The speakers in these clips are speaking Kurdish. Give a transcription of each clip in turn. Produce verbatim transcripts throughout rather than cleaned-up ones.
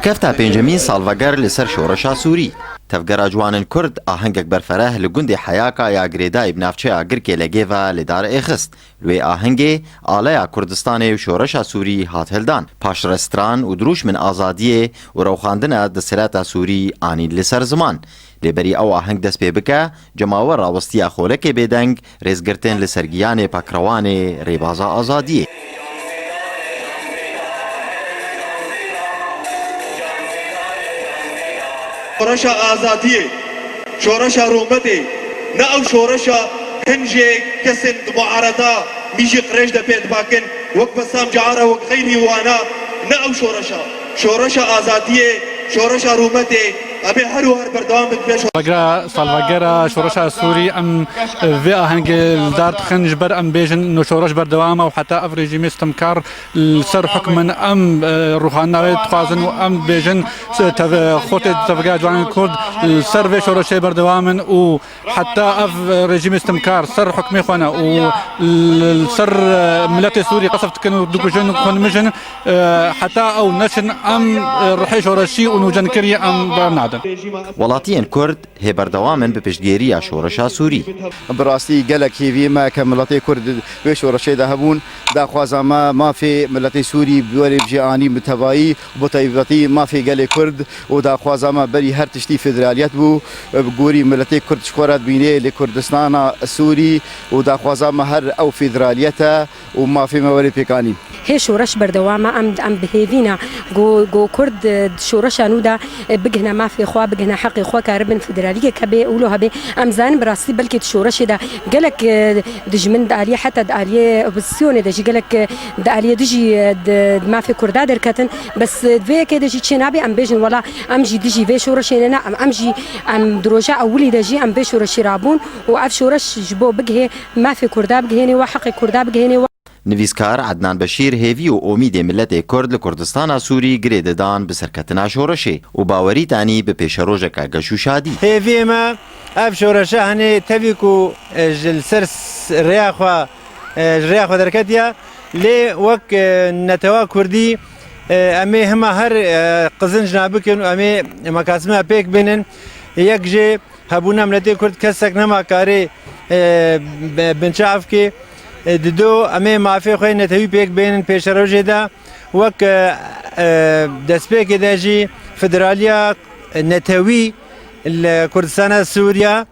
Kefta pêncemîn salveger li ser şoreşa Sûrî. Tevgera Ciwanên Kurd ahengek berfereh li gundê Heyaka ya girêdayî bi navçeya Girkê Legê ve li dar êxist. Li wê ahengê aleya Kurdistanê û şoreşa Sûrî hat hildan. Paşre stran û dirûşmên azadiyê û rewxandina desthilata Sûrî anîn li ser ziman. Lê berî ew aheng dest pê bike, cemawer rawestiya xolekê bêdeng, rêzgirtin li ser giyanê pakrewanê rêbaza azadiyê. Şoreşa azadiyê, şoreşa rûmetê, ne ew şoreşa hin jê kesên di muareta mîjî qirêj de pê dibakin, wek Bessam Caara, wek xeyrî wana, ne ew şoreşa. Şoreşa azadiyê, şoreşa rûmetê, em ê her û her berdewam bin pêş. Salvegera, salvegera şoreşa Sûrî em vê ahengê li dar dixin, ji ber em bêjin no şoreş berdewam e û heta ev rejîmê stemkar li ser hukm in, em, e, rûxandina wê dixwazin û em bêjin, se-, tev-, xortê tevgera ciwanên Kurd li ser vê şoreşê berdewam in û heta ev rejîmê stemkar ser hukmê xwe ne û li ser, e, miletê Sûrî qesf dikin û dikujin û xwe dimijin, e, heta ew neçin em, e, rihê şoreşî û nûcenkirî em bernadin. Welatiyên Kurd hê berdewam in bi piştgiriya şoreşa Sûrî. Bi rastî gelek hêviyê me ke miletê Kurd di vê şoreşê de hebûn. Daxwaza me mafê miletê Sûrî bi werê bi cî anî bi tevayî, bi taybetî mafê gelê Kurd û daxwaza me berî her tiştî federaliyet bû. Bi gorî miletê Kurd ji xwe re dibînê li Kurdistana Sûrî û daxwaza me her ew federaliyet e û mafê me werê pêk anîn. Hê şoreş berdewam e, em, em bi hêvî ne ku, ku Kurd, e, di şoreşa nû de, e, bigihne mafê xwe, bigihne heqê xwe, karibin federaliyek hebe, wilo hebe. Em zanin bi rastî belkî di şoreşê de gelek, e, dijmin di aliyê, heta di aliyê opozisyonê de jî gelek, e, di aliyê dijî, e, di, di mafê Kurda derketin. Bes, e, di vê yekê de jî çê nabe em bêjin, wela em jî dijî vê şoreşê ne, ne, em, em jî, em di roja ewilî de jî em vê şoreşê rabûn û ev şoreş ji bo bigihê mafê Kurda bigihênê we, heqê Kurda bigihênê we. Nivîskar Ednan Beşîr hêvî û omîdê miletê Kurd li Kurdistana Sûrî girê didan bi serketina şoreşê û bawerî danî bi pêşerojeke geş û şadî. Hêviyê me ev şoreşe henê tevî ku, e, ji li ser s-, rêya xwe, e, ji rêya xwe derketiye, lê wek, e, netewa Kurdî, e, em ê hima her, e, qizinc nabikin û em ê mekasime pêk bînin. Yek jê hebûna miletê Kurd kesek nema karê, e, be-, binçav ke, e, dido em ê mafê xwe netewî pêk bênin pêşerojê de. Wek, e, e, destpêkê de jî federaliya netewî li Kurdistana Sûriya,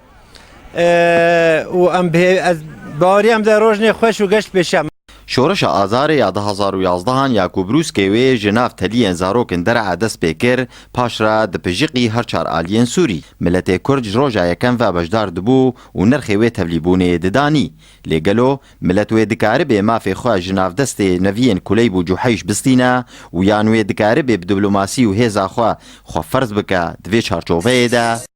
e, û em bihê-, ez bawerî em de rojnê xweş û geş pêşiya. Şoreşa Azarê ya du hazar û yazdehan ya ku brûskê wê ji nav teliyên zarokin derê dest pê kir, paşra dipijiqî her çar aliyên Sûrî. Miletê Kurd ji roja yekem ve beşdar dibû û nirxê wê tevlîbûnê didanî. Lê gelo milet wê dikaribê mafê xwe ji nav destê neviyên Kuleyb û Cuheyş bistîne û yan wê dikaribê bi diplomasî û hêza xwe xwe ferz bike di vê çarçoveyê de?